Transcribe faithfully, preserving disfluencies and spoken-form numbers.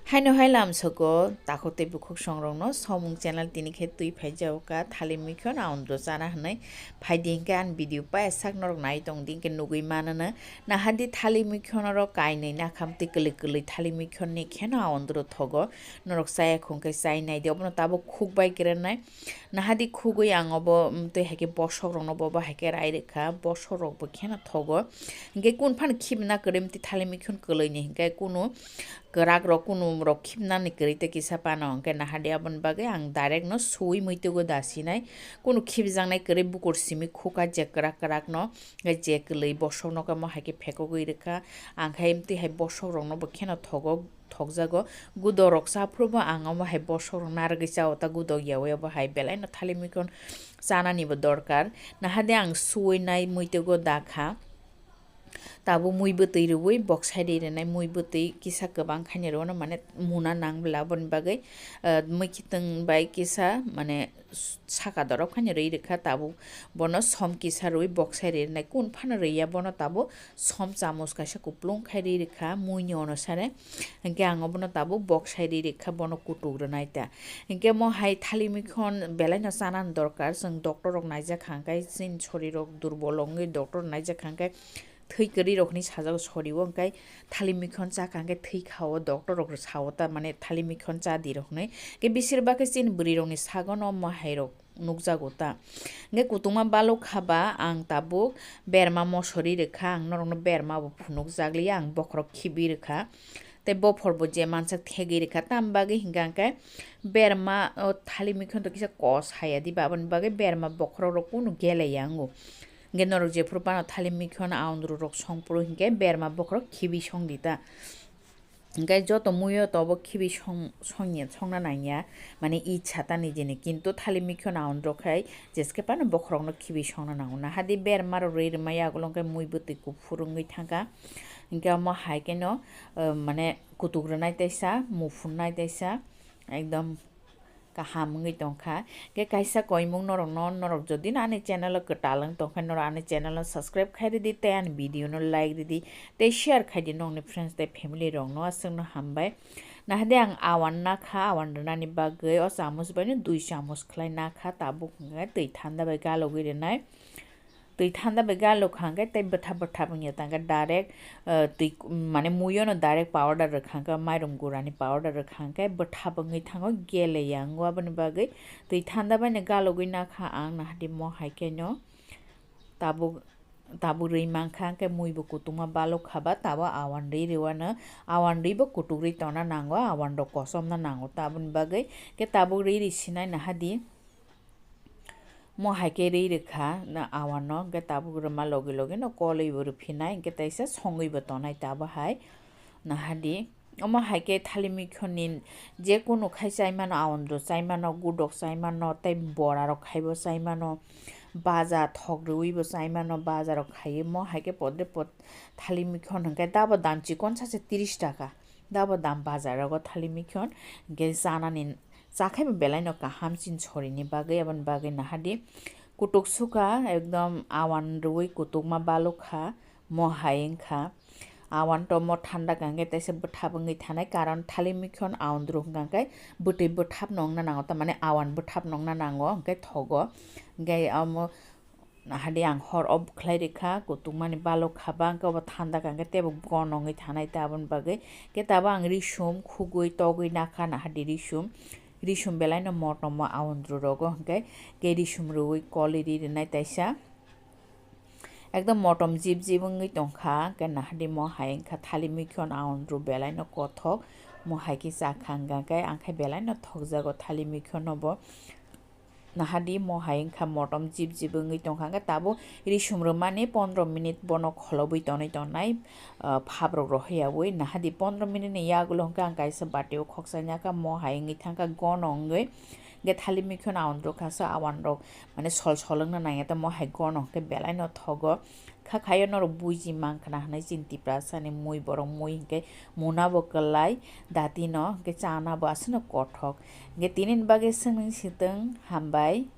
Haino hai lamsoko takhuk tei bukhuk songrokno somung channel tini khe twi phaijago ka thali muikhon aundro chana hwnwi phaidi hinkhe ani video paya sak norok nai tongdi hinkhe nugwi manono. Nahadi thali muikhon oro kainwi nakham twi kwlwi kwlwi thali muikhon ni kheno aundro thogo norok chaya khungkhe chai naidi obono tabuk khukbai krenai. Nahadi khugwi ang obo, mm, tei hai khe bosok rokno bo, bo hai khe rai rwkha, bosok rok bo kheno thogo. Hinkhe kunu phano khibna kwrwi mtwi thali muikhon kwlwini hinkhe kunu kwrak rok kunu rok khibnani kwrwi tei kisa phano hinkhe nahadi aboni bagwi ang direct no suwi muitwgo da sinai. Kunu khibjaknai kwrwi bukur simi khuka je kwrak kwrak no, hinkhe je kwlwi bosok no khe mo hai khe phekogwi rwkha. Ang khe mtwi hai bosok rokno bo kheno thogo. Thokjago. Gudok rok cha phuru bo ang omo hai bosok rok narwgwi chao ta gudok yaui obo hai belai no thali muikhon chanani bo dorkar. Nahadi ang suwi nai muitwgo da kha. Tabuk mui bwtwi rwui bok sai ri rwnai mui bwtwi kisa kwbang khaini rwno mane muna nang bla aboni bagwi, ah, mui khitwng bai kisa mane saka dorok khaino rwi rwkha tabuk bono som kisa rwi bok sai ri rwnai kun phano rwi ya bono tabuk som chamus kaisa kuplung khai ri rwkha muini onusare. Hinkhe ang obono tabuk bok sai ri rwkha bono kutuk rwnai ta. Hinkhe mo hai thali muikhon belai no chanani dorkar chwng doctor rok naijak kha hinkhe chini sori rok durbol wngwi doctor naijak kha hinkhe thwi kwrwi rok hinwi sajak sori o hinkhe thali muikhon chakha hinkhe thwi kha o doctor rok sao ta mane thali muikhon cha di rok hinwi. Hinkhe bisir bak khe chini bwrwi rok ni sago no mo hai rok nukjago ta. Hinkhe kutungma balok kha ba ang tabuk berma mosori rwkha, ang norokno berma bo phunukjak liya, ang bokhorok khibi rwkha. Tei bophor bo je mansak thegwi rwkha, tam bagwi hinkha hinkhe berma o thali muikhon to kisa kos haya di ba, aboni bagwi berma bokhorok rok kunu gele ya wngo. Hinkhe norok jephuru phano thali muikhon aundru rok song phuru hinkhe berma bokhorok khibi song di ta. Hinkhe joto muiyo tobo khibi song-, songya, songna nangya, mane ichha ta nijini, kintu thali muikhon aundro khai jeske phano bokhorokno khibi songna nango. Nahadi berma rok rwi rwmai yagulo hinkhe mui bwtwi kuphur wngwi thangkha. Hinkhe omo hai kheno, eh, mane kutuk rwnai teisa, muphunai teisa, ekdom kaham wngwi tongkha. Khe kaisa koimung norokno, norok jodi no ani channel o kwtal wng tongkha, norok ani channel no subscribe khai rwdi tei ani video no like rwdi tei share khai di nokni friends tei family rokno. Aswkno hambai. Nahadi ang awan nakha, awan rwnani bagwi o chamus bai no dui chamus khlai nakha, tabuk hwnkhe twi thanda bai galogwi rwnai. Twi thanda bai galukha hwnkhe tei bwthap bwthap wngya tangkhe direct, eh, twi, mane muiyono direct powder rwkha hwnkhe, mairum gurani powder rwkha hwnkhe bwthap wngwi thango, geleya wngo. Aboni bagwi twi thanda baino galugwi nakha ang nahadi mo hai kheno tabuk, tabuk rwi mankha hwnkhe mui bo kutungma balukha ba tabuk awan rwi rwano, awan rwi bo kutuk rwi tongna nango, awan rok kochomna nango, taboni bagwi khe tabuk rwi rwi sinai nahadi. Mo hai khe rwi rwkha na awano, hwnkhe tabuk rwma logi logi no kolwi bo rwphinai, hwnkhe teisa songwi bo tonai tabo hai. Nahadi, omo hai khe thali muikhon ni je kunu khai chai mano, awandro chai mano, gudok chai mano, tei bora rok khai bo chai mano, baja thok rwui bo chai mano, baja rok khai mo hai khe podre pod thali muikhon hwnkhe dabo dam chikon sa se tris taka, dabo dam baja rogo thali muikhon, hwnkhe chanani. Chakhaibo belaino kaham chini sorini bagwi, aboni bagwi nahadi kutuk sukha, ekdom awan rwui kutukma balukha, mo hai wngkha. Awan tomo thanda kangkhe teisa bwthap wngwi thanai, karon thali muikhon awan rw hwnkha khe bwtwi bwthapno wngna nango, tamani awan bwthapno wngna nango, hwnkhe thogo. Hwnkhe omo Nahadi ang hor off khlai rikha, kutukmani balok kha ba, hwnkhe obo thanda kha, hwnkhe teibo gonongwi thanai ta, aboni bagwi. Hwnkhe tabo ang risum khugwi togwi nakha, nahadi risum. Risum belaino motom o aundru rogo, hwnkhe, hwnkhe risum rwui koli ri rwnai taisa. Ekdom motom jip jip wngwi tongkha, hwnkhe nahadi mo hai wngkha thali muikhon aundru belaino kothok, mo hai khe chakha hwnkha khe, ang khe belaino thokjago thali muikhono bo. Nahadi mo hai wngkha motom jip jip wngwi tongkha, hwnkhe tabuk risum rwmani pondro minute bono kholobwi tonwi tongnai, ah, phaprok rohoryaui. Nahadi pondro minute ni yagulo hwnkhe ang kaisa bati o khoksa yakha, mo hai wngwi thangkha gono wngwi. Hwnkhe thali muikhono awan rwkha, so awan rok mane sol sol wngna nangya, tamo hai gono hwnkhe belaino thogo. Kha khaio norok buiji mankha na hinwi chini Tiprasani mui, borok mui hwnkhe muna bo kwlai, dati no hwnkhe chana bo aswkno kothok. Hwnkhe tini ni bagwi swngwi swtwng, hambai.